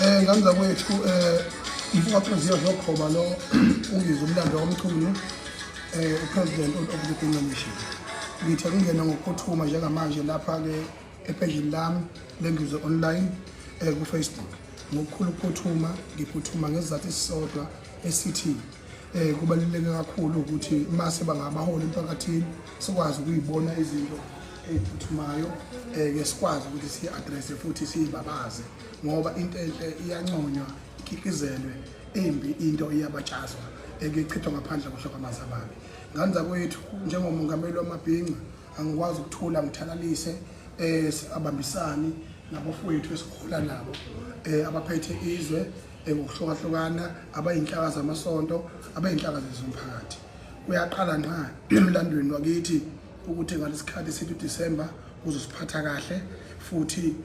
Ngane zakwethu, mfoka Preziya Zokhoba lo ungizwe umlando womchunu, upresident of the Bhinca Nation. Ngithe kungena ngokuphuthuma njengamanje lapha ke epejini lami lengizwe online ku Facebook. Ngokukhulu ukuphuthuma, ngiphuthuma ngesizathu esisodwa esithi kubaluleke kakhulu ukuthi mase bangabaholi emphakathini sikwazi ukuyibona izinto eziphuthumayo, ke sikwazi ukuthi siyi-address futhi siyibabaze, ngoba into enhle iyanconywa, ikikizelwe, embi into iyabatshazwa, ekuchithwa ngaphandle kusho kwamazababi. Ngane zakwethu, njengomongameli wamabhinca angikwazi ukuthula ngithalalise, abambisani nabafowethu esihola nabo, abaphethe izwe ngokuhlukahlukana, abayinhlaka zamasonto, abayinhlaka zezomphakathi. Kuyaqala nqa emlandweni wakithi ukuthi ngalesikhathi sithi uDisemba uzosiphatha kahle futhi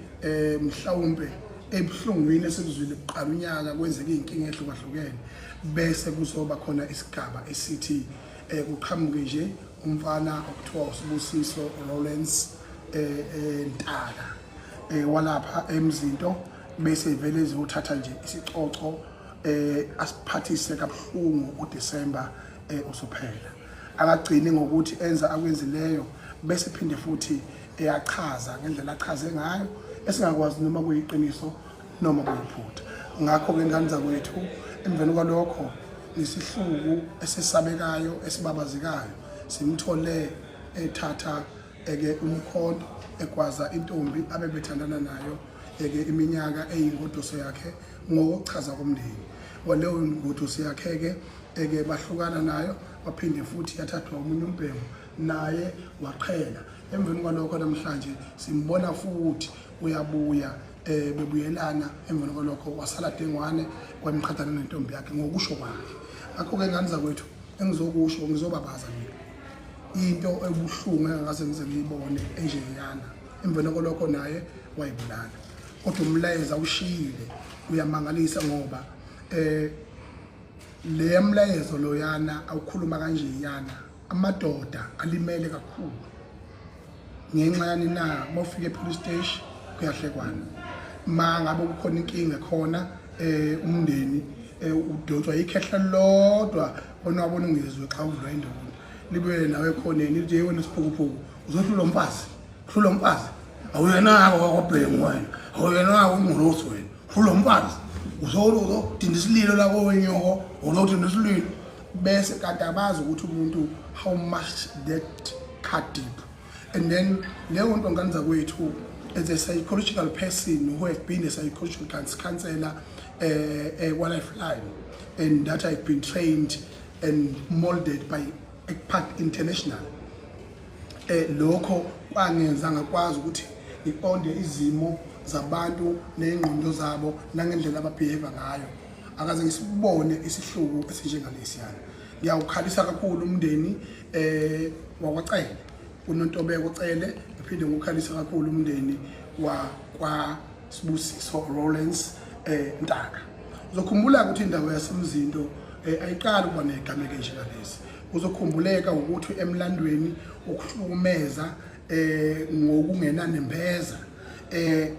mhlawumbe ebuhlungwini esikuzwile kuqala unyaka kwenzeka izinkinga ehlukahlukene, bese kuzoba khona isigaba esithi kuqhamuke nje umfana okuthiwa uSibusiso Lawrence Ntaka walapha eMzinto, bese ivele izothatha nje isicoco, asiphathise kabuhlungu uDecember usuphela. Akagcini ngokuthi enza akwenzileyo, bese phinde futhi eyachaza ngendlela achaze ngayo esingakwazi noma kuyiqiniso noma kuyiphutha. Ngakho-ke ngane zakwethu, emveni kwalokho nesihluku esesabekayo esibabazekayo simthole ethatha eke umkhonto egwaza intombi abebethandana nayo eke iminyaka eyingoduso yakhe ngokuchaza komndeni waleyo ngoduso yakhe-ke. Eke bahlukana nayo, waphinde futhi yathathwa omunye umbhemu, naye waqhela. Emveni kwalokho namhlanje simbona futhi uyabuya, bebuyelana. Emveni kwalokho wasala dengwane, kwamqhathana nentombi yakhe ngokusho kwakhe. Ngakho-ke ngane zakwethu, engizokusho, ngizobabaza mina into ebuhlungu engakaze ngize ngiyibone enjengeyana. Emveni kwalokho naye wayibulala, kodwa umlayezo awushiyile uyamangalisa, ngoba le mlayezo loyana awukhuluma kanje yana amadoda alimele kakhulu. Ngenxa yani na? Mawufika e-police station kuyahlekwana, ma ngabe kukhona inkinga khona, umndeni udonswa ikhehla lodwa wona wabona ungezwe xa uvulwa induna, libuye nawe ekhoneni lithi, "Wena siphukuphuku, uzohlula umfazi, hlula umfazi, awuyena kwabhengu wena, awuyena ungolosi wena, hlula umfazi, uzodinda isililo la kowenyoko, uzodinda isililo." Bese kanti abazi ukuthi umuntu how much that cut deep. And then leyo nto, ngane zakwethu, as a psychological person who has been a psychological counselor kwa Lifeline and that I've been trained and molded by ECPAT International, lokho kwangenza ngakwazi ukuthi ngiqonde izimo zabantu nezingqondo zabo nangendlela ababehave ngayo. Akaze ngisibone isihluku esinjengalesiyana. Ngiyawukhalisa kakhulu umndeni wakwaCele, uNontobeko Cele, ngiphinde ngikukhalisa kakhulu umndeni wakwa Sibusiso Lawrence Ntaka. Uzokhumbula ukuthi indawo yaseMzinto ayiqali ukuba negameko enjengalezi. Kuzokhumbuleka ukuthi emlandweni ukuhlukumeza ngokungenanembeza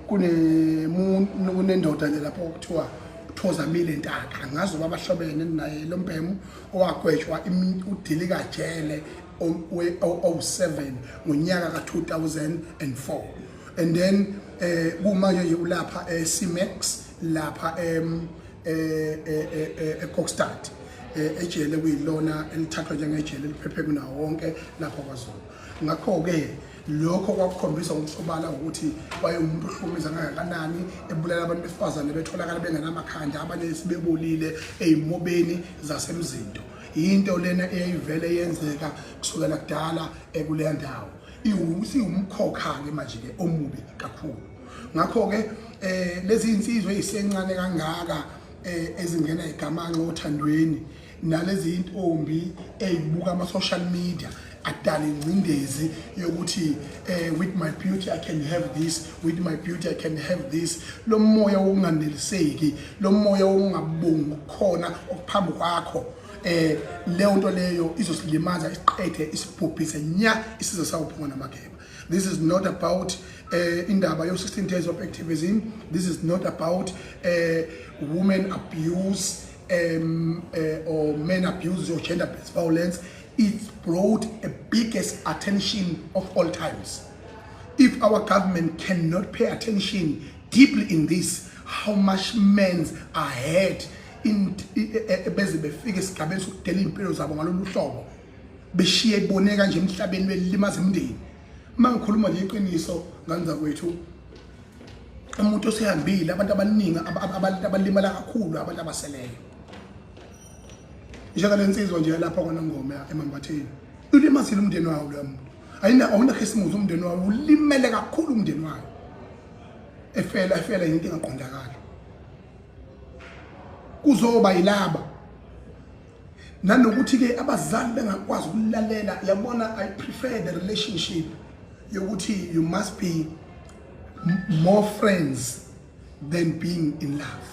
kunemuntu, kunendoda nje lapho okuthiwa Thozamile Ntaka, angazi uba bahlobene naye lo mbhemu, owagwetshwa udilika jele owu-7 ngonyaka ka-2004. And then kumanje nje ulapha e-C-Max lapha em eKokstad, ejele kuyilona elithathwa njengejele eliphephe kunawo wonke lapha kwaZulu. Ngakho-ke lokho kwakukhombisa ngokusobala ukuthi wayewumuntu ohlukumeza kangakanani, ebulala abantu besifazane betholakala bengenamakhanda, abanye sebebolile ey'mobeni zaseMzinto. Yinto lena eyayivele yenzeka kusukela kudala ekuleya ndawo, siwumkhokha-ke manje-ke omubi kakhulu. Ngakho-ke lezi insizwa ey'sencane kangaka ezingena igamanxa othandweni nalezi intombi ezibuka ama-social media adala ingcindezi yokuthi with my beauty I can have this, with my beauty I can have this, lo moya wokunganeliseki, lo moya wokungabongi okukhona okuphambi kwakho, leyo nto leyo izosilimaza, isiqede, isibhubhise nya isizwe sawuphuma namageba. This is not about indaba yo 16 days of activism. This is not about women abuse or men abuse or gender based violence. It's brought a biggest attention of all times. If our government cannot pay attention deeply in this, how much men are hurt in beze befike esigabeni sokudela iy'mpilo zabo ngalolu hlobo, beshiye iboneka nje emhlabeni, belimaza imindeni. Uma ngikhuluma nje iqiniso, ngane zakwethu, umuntu osehambile, abantu abaningi abalimala kakhulu, abantu abaseleyo, njengale nsizwa nje lapha kwaNongoma eMambatheni, ulimazile umndeni wawo loya muntu. Ayina, awunakhisimuzi, umndeni wawo ulimele kakhulu, umndeni wayo efela into engaqondakali. Kuzoba yilaba nanokuthi-ke abazali bengakwazi ukulalela. Yabona, I prefer the relationship yokuthi you must be more friends than being in love.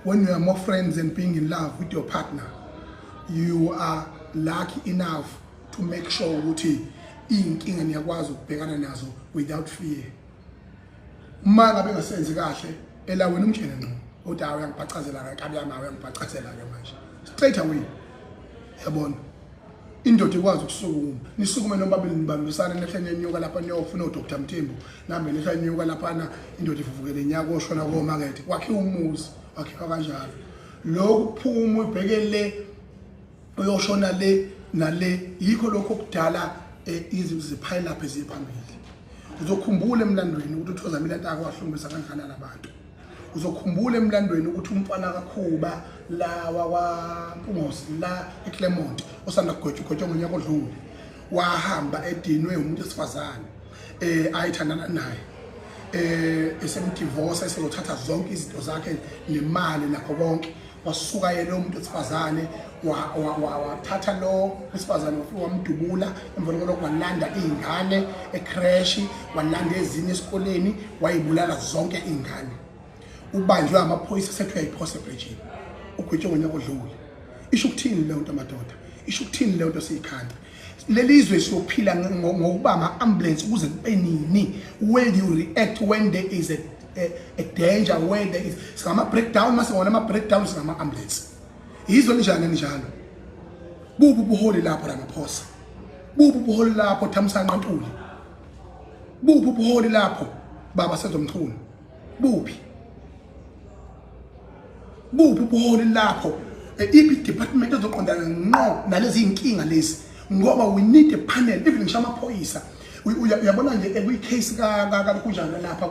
When you are more friends than being in love with your partner, you are lucky enough to make sure ukuthi iy'nkinga niyakwazi ukubhekana nazo without fear. Uma ngabe ngasenzi kahle elawini, umtshele ngqo uthi, "Hawu, uyangibhacazela ngenkabi yami, hawu, uyangibhacazela-ke manje," straight away. Yabona, indoda ikwazi ukusukuma, nisukume nobabili, nibambisane, nehle nenyuka lapha niyofuna uDr Mthembu, nambe nehla nenyuka laphana, indoda ivuvukele inyaka oshona komakethe, kwakhiwa umuzi, wakhiwa kanjalo. Lokhu kuphuma ubheke le, uyoshona le nale, yikho lokho okudala izinto ziphile up eziye phambili. Uzokhumbula emlandweni ukuthi uThozamile Ntaka wahlukumeza kangakanani abantu. Uzokhumbula emlandweni ukuthi umfana kaKhuba la wakwaMpungose la eClermont, osanda kugwetshwa, ugwetshwa ngonyaka odlule, wahamba edinwe umuntu wesifazane ayithandana naye, esemdivorce, esezothatha zonke izinto zakhe nemali nakho konke. Wasuka yena lo muntu wesifazane, wathatha lo wesifazane, wafika wamdubula. Emva kwalokho walanda iy'ngane ecreche, walanda ezinye esikoleni, wayibulala zonke iy'ngane. Ubanjwe amaphoyisa, sethi uyayiphosa ebridgini, ugwetshwe ngonyaka odlule. Isho ukuthini leyo nto, madoda? Isho ukuthini leyo nto? Siyikhanda leli zwe siyophila ngokuba ama-ambulance ukuze kube nini? Will you react when there is a danger, where there is singama-breakdown? Mase ngona ama-breakdown, singama-ambulance. Yizwe linjani njalo? Bubu ubuholi lapho, Ramaphosa? Bubu ubuholi lapho, Thamsanqa Ntuli? Bubu ubuholi lapho, baba Senzo Mchunu? Buphi, buphi ubuholi lapho? Iphi department ezoqondana ngqo nalezi inkinga lezi? Ngoba we need a panel, even ngisho amaphoyisa. Uyabona nje, kwi-case kaLukhunjana lapha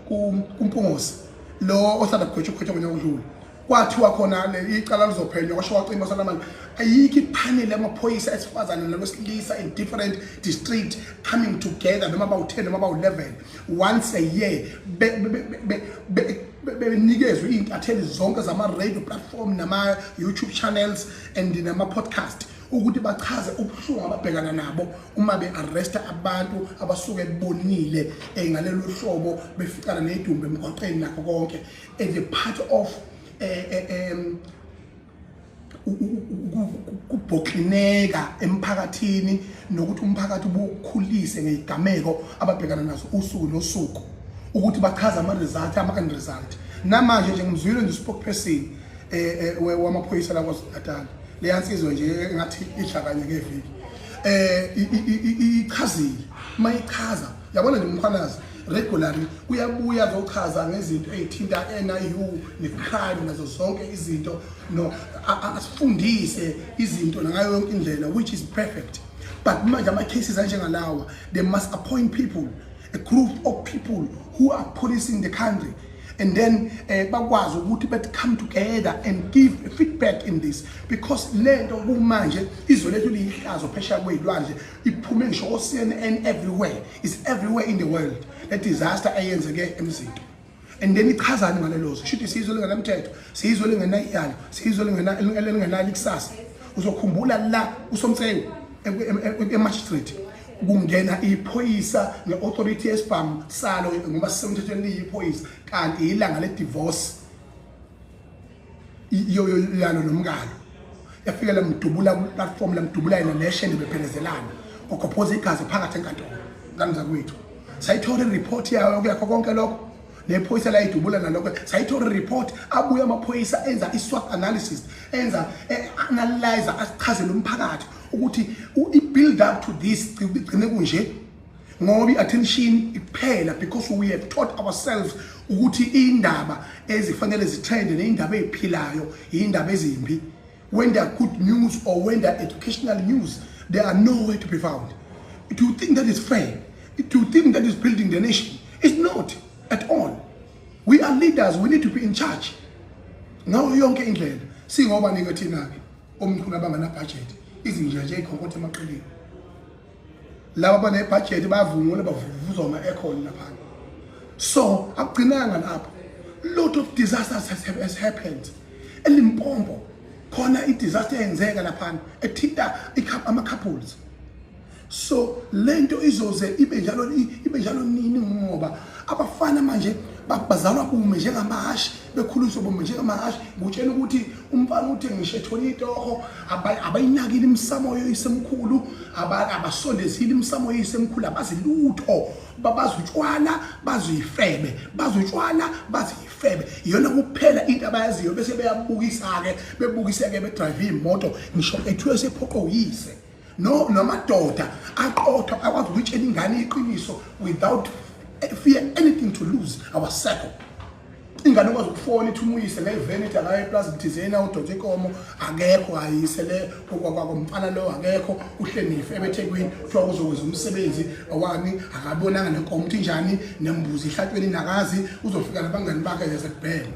kuMpungose lo osanda kugwetshwa, ugwetshwa ngonyaka odlule, kwathiwa khona icala lizophenywa, kwasho wacima salamanje. Ayikho ipanel yamaphoyisa esifazane nabesilisa in different district coming together, noma bawu-10 noma bawu-11, once a year, benikezwe iy'ntatheli zonke zama-radio platform nama-YouTube channels and nama-podcast ukuthi bachaze ubuhlungu ababhekana nabo uma be-arresta abantu abasuke bonile ngalolu hlobo, beficana nedumbe emgwaqeni nakho konke, as a part of kubhoklineka emphakathini, nokuthi umphakathi ubukhulise ngezigameko ababhekana nazo usuku nosuku, ukuthi bachaze ama-result, ama-end result. Namanje nje ngimzwile nje spokesperson wamaphoyisa la KwaZulu-Natal, leya nsizwa nje engathi idla kanye ngeviki, ichazile. Mayichaza, yabona nje, uMkhwanazi regularly uyabuya azochaza ngezinto ey'thinta NIU ne-crime nazo zonke izinto, no asifundise izinto ngayo yonke indlela, which is perfect. But manje ama-cases anjengalawa, they must appoint people, a group of people who are policing the country, and then bakwazi ukuthi bethi come together and give feedback in this, because lento kumanje izwe lethu liyihlazo phesheya kwey'lwandle. Iphume ngisho ko-CNN, everywhere, is everywhere in the world, le disaster eyenzeke eMzinto. And then ichazani ngalelo zwe? Shuthi sizwe lingenamthetho, sizwe lingenayalo, sizwe lingenalo ikusasa. Uzokhumbula la uSomtsewu eMarch Street, kungena iphoyisa nge-authority yesibhamu salo ngoba sisemthethweni liyiphoyisa, kanti ilanga le-divorce yalo nomkalo. Yafika lamdubula ku-platform, lamdubula yena neshende, bephelezelana, kwakhophoza igazi phakathi enkantolo. Ngane zakwethu, sayithola i-report yayo kuyakho konke lokho, nephoyisa layidubula nalokho, sayithola i-report. Abuye amaphoyisa enza i-SWOT analysis, enza analyze, asichazele umphakathi ukuthi i-build up to this igcine kunje, ngoba i-attention ikuphela, because we have taught ourselves ukuthi indaba ezifanele zitrende ney'ndaba ey'philayo iy'ndaba ezimbi. When there are good news or when there are educational news, they are nowhere to be found. Do you think that is fair? Do you think that is building the nation? It's not at all. We are leaders, we need to be in charge ngayo yonke indlela. Singoba nike thina-ke omkhulu abanganabhajethi, izinja nje ey'khonkotha emaqeleni. Laba abanebhajethi bayavungula, bavuvuzwa ama-aircon laphana. So akugcinanga lapho, lot of disasters has happened eLimpopo. Khona i-disaster eyenzeka laphana ethinta ama-couples. So lento izoze ibe njalo, ibe njalo nini? Ngoba abafana manje bazalwa bume njengamahhashi, bekhuliswe bume njengamahhashi. Kutshela ukuthi umfana uthi ngisho ethola itoho, abayinakile imisamo yoyisemkhulu, abasondezile imisamo yoyisemkhulu, abazi lutho. Babazi utshwala, bazi ifebe, bazi utshwala, bazi ifebe, iyona kuphela into abayaziyo. Bese beyabukisa-ke, bebukise-ke, bedrive iy'moto ngisho ethiwe sephoqo uyise. No, namadoda aqotho akwazi ukuyitshela ingane iqiniso without fear anything to lose awasekho. Ingane ikwazi ukufona ithi umuyise ngeveni, ithi akaye eplazini thizeni awudonsa inkomo, akekho, ayise le kwakomfana lo, akekho, uhlenife ebethekwini, kuthiwa kuzokwenza umsebenzi awani, akabonanga nenkomo ukuthi injani, nembuzi ihlatshweni nakazi, uzofika nabangani bakhe yasekubhema.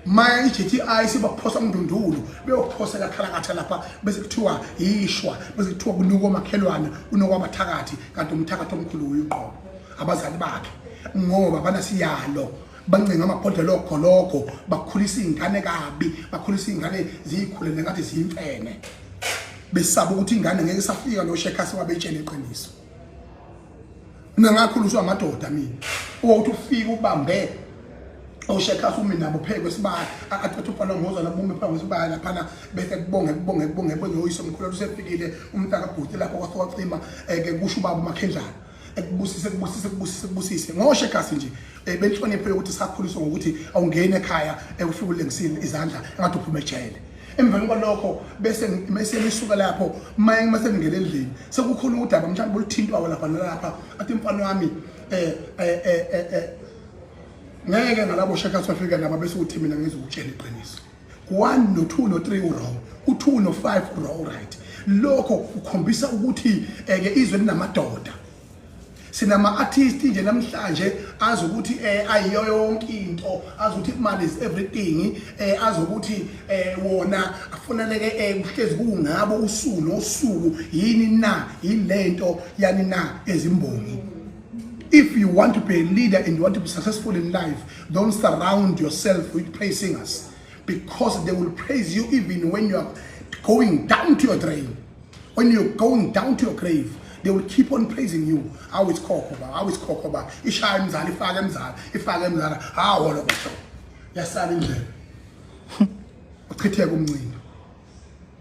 Maya i-GTI sibaphosa umndundulu, beyophosela khalakatha lapha, bese kuthiwa yishwa, bese kuthiwa kunuka omakhelwane, kunuka abathakathi, kanti umthakathi omkhulu uyiqobo abazali bakhe, ngoba banasiyalo, bancenga amabhodlela ogologo, bakhulisa iy'ngane kabi, bakhulisa iy'ngane ziyikhulele ngathi ziyimfene, besaba ukuthi ingane ngeke isafika noshekhasi wabetshela iqiniso. Mina ngakhuliswa amadoda. Mina uwuthi ufike ubambe oshekhasi, umi nabo phezu kwesibaya, athi umfana ngoza nabo, ume phambi kwesibaya laphana, bese kubonge, kubonge, kubonge, kubonge uyise omkhulu usefike umntakabhuti lapho kwase wacima ke, kusho ubaba umakhendlana, ekubusise, kubusise, kubusise, kubusise ngoshekhasi nje, benhlonipho yokuthi sakhuliswa ngokuthi awungeni ekhaya ufike ulengisile izandla engathi uphuma ejele. Emveni kwalokho bese lisuka lapho, maye mase ngingena endlini sekukhona udaba mhlawumbe oluthintwayo lapha nalapha, athi mfana wami, ngeke ngalabo shekhathi wafika nabo, bese uthi mina ngizokutshela iqiniso, 1 no 2 no 3 u-wrong, u2 no 5 u-wrong, right? Lokho kukhombisa ukuthi eke izwe linamadoda. Sinama-artist nje namhlanje azi ukuthi ayiyo yonke into, azi ukuthi imali is everything, azi ukuthi wona afaneleke kuhlezi kungabo usuku nosuku. Yini na yilento yani na ezimbongi? If you want to be a leader and you want to be successful in life, don't surround yourself with praise singers, because they will praise you even when you are going down to your drain. When you're going down to your grave, they will keep on praising you. How is khokho ba? How is khokho ba? Ishaya imzala, ifake imzala, ifake imzala. Hawo lokho. Yasala indlela. Uchitheke umncindo.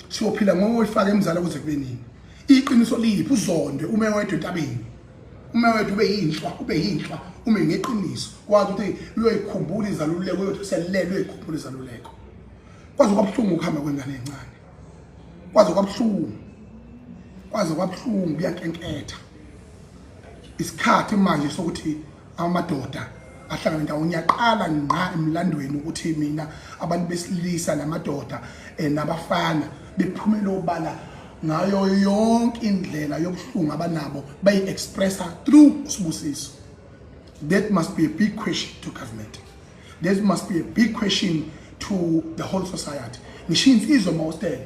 Siyophila ngoyifaka imzala kuze kube nini? Iqiniso liphi? Uzonde ume wedwa entabeni. Ume wedwa ube yinhlwa, ube yinhlwa, ume ngeqiniso. Wazi ukuthi uyoyikhumbula izaluleko, uyothi uselele uyikhumbula izaluleko. Kwaze kwabuhlungu ukuhamba kwengane encane. Kwaze kwabuhlungu, kwaze kwabuhlungu, kuyankenketha. Isikhathi manje sokuthi amadoda ahlangane ndawonye. Ngiyaqala ngqa emlandweni ukuthi mina abantu besilisa namadoda nabafana bephumela obala ngayo yonke indlela yobuhlungu abanabo, bayi-expressa through uSibusiso. That must be a big question to government, that must be a big question to the whole society. Ngisho insizwa emahostela,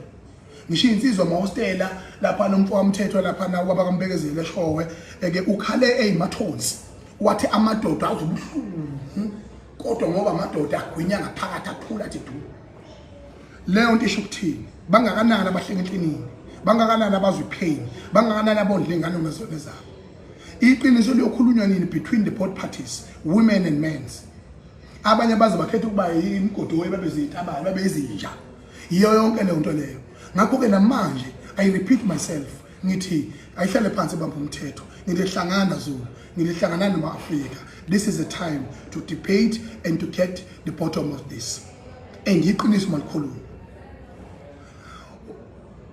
ngisho insizwa emahostela lapha, nomfo wamthetho lapha na ubaba kaMbekezeli eshowe eke ukhale eyimathonsi, wathi amadoda azobuhlungu, kodwa ngoba amadoda agwinya ngaphakathi, athula, athi du. Leyo nto isho ukuthini? Bangakanani abahlenga enhlinini? Bangakanani abazwa ipain? Bangakanani abondla ingane ngezona zabo? Iqiniso liyokhulunywa nini between the both parties, women and men? Abanye baze bakhetha ukuba imigodoyi, babe zitabane, babe izinja, yiyo yonke leyo nto leyo. Ngakho-ke namanje I repeat myself, ngithi Ayihlale phansi ibambe umthetho. Ngithi hlangana Zulu, ngithi hlangana noma-Afrika. This is a time to debate and to get the bottom of this. And iqiniso malikhulunywe.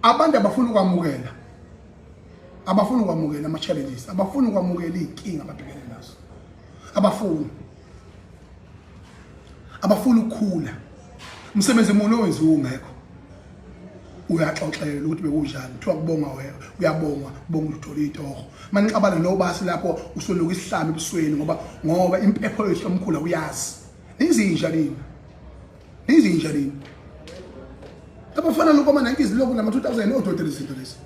Abantu abafuna ukwamukela, abafuna ukwamukela ama-challenges, abafuna ukwamukela iy'nkinga ababhekene nazo, abafuna ukukhula. Umsebenzi muni owenziwe ungekho? Uyaxoxela ukuthi bekunjani, kuthiwa kubonga wena, uyabongwa, kubonga uthola itoho. Manixabana nobasi lapho usunuka isihlami ebusweni ngoba impepho yoyihlomkhulu uyazi. Nizinja nina, nizinja nina. Abafana lokho ama-90s lokhu nama-2000 ododela izinto lezi.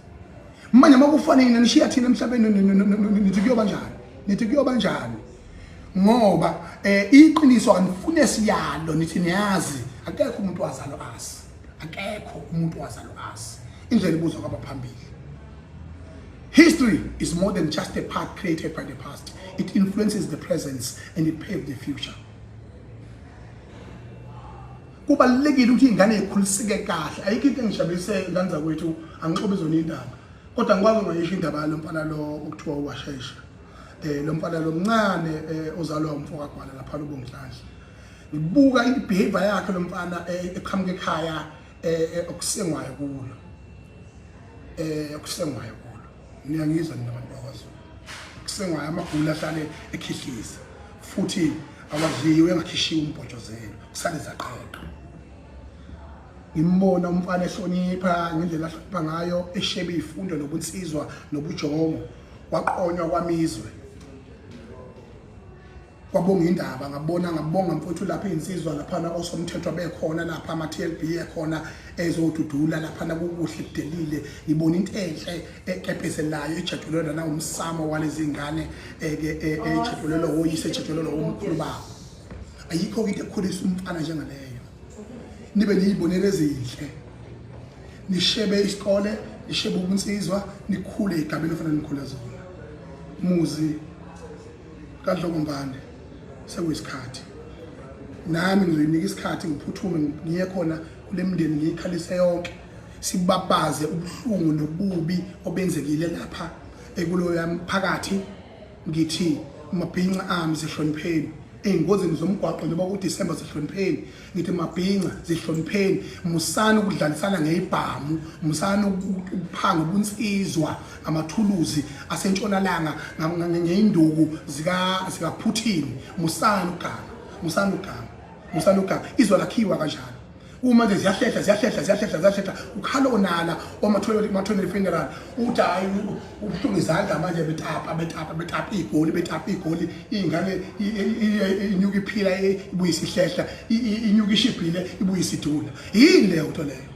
Manje makufanele nishiya thina emhlabeni, nithi kuyoba njani? Nithi kuyoba njani? Ngoba iqiniso anifune siyalo, nithi niyazi. Akekho umuntu wazalo azi, akekho umuntu wazalo azi. Indlela ibuzwa kwabaphambili. History is more than just a path created by the past. It influences the present and it paves the future. Kubalulekile ukuthi iy'ngane y'khuliseke kahle. Ayikho into engijabulise ngane zakwethu, angixobe zona iy'ndaba, kodwa ngikwazi ungayisho indaba yalo mfana lo okuthiwa uwashesha, lo mfana lo mncane, ozalwa umfo kaGwala lapha lobonhlanhla. Ngibuka i-behavior yakhe lo mfana, eqhamuka ekhaya okusengwayo kulo, okusengwayo kulo. Niyangizwa nina abantu bakwaZulu? Kusengwayo, amagula ahlale ekhihliza futhi awadliwe engakhishiwe umbhotshozelo, kusale zaqeqa. Ngimbona umfana ehlonipha ngendlela ahlonipha ngayo, eshebe ifundo nobunsizwa nobujongo, waqonywa kwamizwe, kwabonga indaba. Ngabona, ngabonga mfowethu lapha iy'nsizwa laphana, osomthetho bekhona lapha, ama-TLB ekhona ezodudula laphana, kukuhle kudelile. Ngibona into enhle ekepezelayo ejatshulelwa nawumsamo walezi ngane eke ejatshulelwa woyise, ejatshulelwa womkhulu babo. Ayikho into ekhulisa umfana njengaleyo. Nibe niyibonele ezinhle, nishebe isikole, nishebe ubunsizwa, nikhule igabeni ofanele nikhule zona. Muzi kaDlokombane, sekuyisikhathi nami ngizoyinika isikhathi, ngiphuthume ngiye khona kule mndeni, ngiyikhalise yonke, sibabaze ubuhlungu nobubi obenzekile lapha ekuloya mphakathi. Ngithi mabhinca ami, zihlonipheni ey'ngozini zomgwaqo njengoba kuDisemba, zihlonipheni. Ngithi mabhinca, zihlonipheni, musani ukudlalisana ngey'bhamu, musani ukuphanga ubunsizwa ngamathuluzi asentshonalanga, ngey'nduku zikaPutin. Musani ukuganga, musani ukuganga, musani ukuganga. Izwe lakhiwa kanjalo. Uma nje ziyahlehla, ziyahlehla, ziyahlehla, ziyahlehla, ukhala onala omathole funeral, uthi hayi, ubuhlungu izandla manje, betapa, betapa, betapa igoli, betapa igoli. Iy'ngane inyuka iphila, ibuye isihlehla, inyuka ishibhile, ibuye isidula. Yini leyo nto leyo?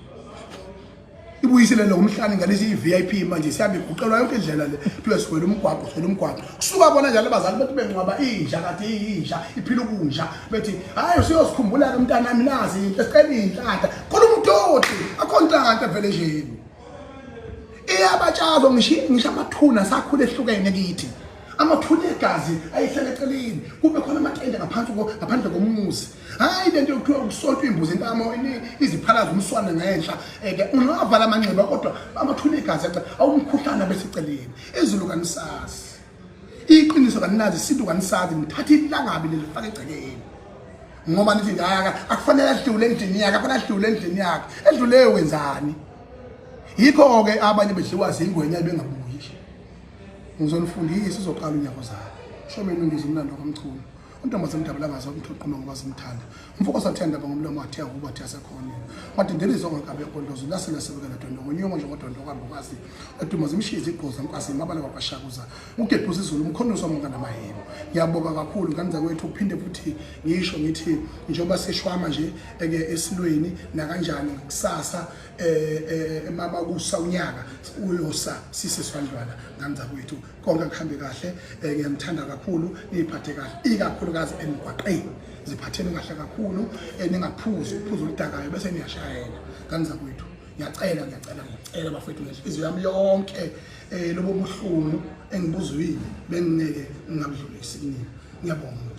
Ibuyisile lo mhlane ingane isiyi-VIP manje, sihambe iguqelwa yonke indlela le, kuthiwe sigwele umgwaqo, sigwele umgwaqo. Kusuka bona njalo abazali bethi bengcwaba inja, kade iyinja iphila ukunja, bethi hhayi, usuyosikhumbula-ke mntanami, nazi into sicela iy'nhlanhla. Khuluma udoti, akho nhlanhla vele njeni. Iyabatshazwa ngisho amathuna sakhula ehlukene kithi. Amathuna egazi ayehlala eceleni, kube khona amatende ngaphansi ngaphandle komuzi. Hayi lento yokuthiwa ukusontwa imbuzi intamo iziphalaza umswane ngenhla, eke ungavala amanxeba, kodwa amathuna egazi awumkhuhlane abeseceleni. Izulu kanisazi, iqiniso kanilazi, isintu kanisazi. Nithatha ilangabi lelifaka egcekeni ngoba nithi ngaka akufanele adlule endlini yakhe, akufanele adlule endlini yakhe. Edlule wenzani? Yikho-ke abanye bedliwa zingwenya bengabuyi. Ngizonifundisa, uzoqala unyaka ozayo. Sho mina ungizwe umlando kaMchunu, untombazane umdabula angazi umthuquma ngoba zimthanda umfoko sathanda ngomlomo wathe ukuba thi asekhona wadindelizo ngonkabe yokondozo laselasebekela dondo ngonyongo njengodondo kwambokazi eduma zimshiye igqoza nkwasi mabala kwakwashakuza ugebhuza izulu umkhondoso wamonka namayebo. Ngiyabonga kakhulu ngane zakwethu. Uphinde futhi ngisho ngithi njengoba seshwama nje eke esilweni nakanjani kusasa, mama kusa unyaka uyosa siseswandlwana. Ngane zakwethu, konke kuhambe kahle. Ngiyanithanda kakhulu, niyiphathe kahle, ikakhulukazi emgwaqeni ziphatheni kahle kakhulu, ningaphuzi uphuzo oludakayo bese niyashayela. Ngane zakwethu, ngiyacela, ngiyacela, ngiyacela bafethu ngenhliziyo yami yonke, lobo buhlungu engibuzwile bengingeke ngingabudlulisi kunina. Ngiyabonga.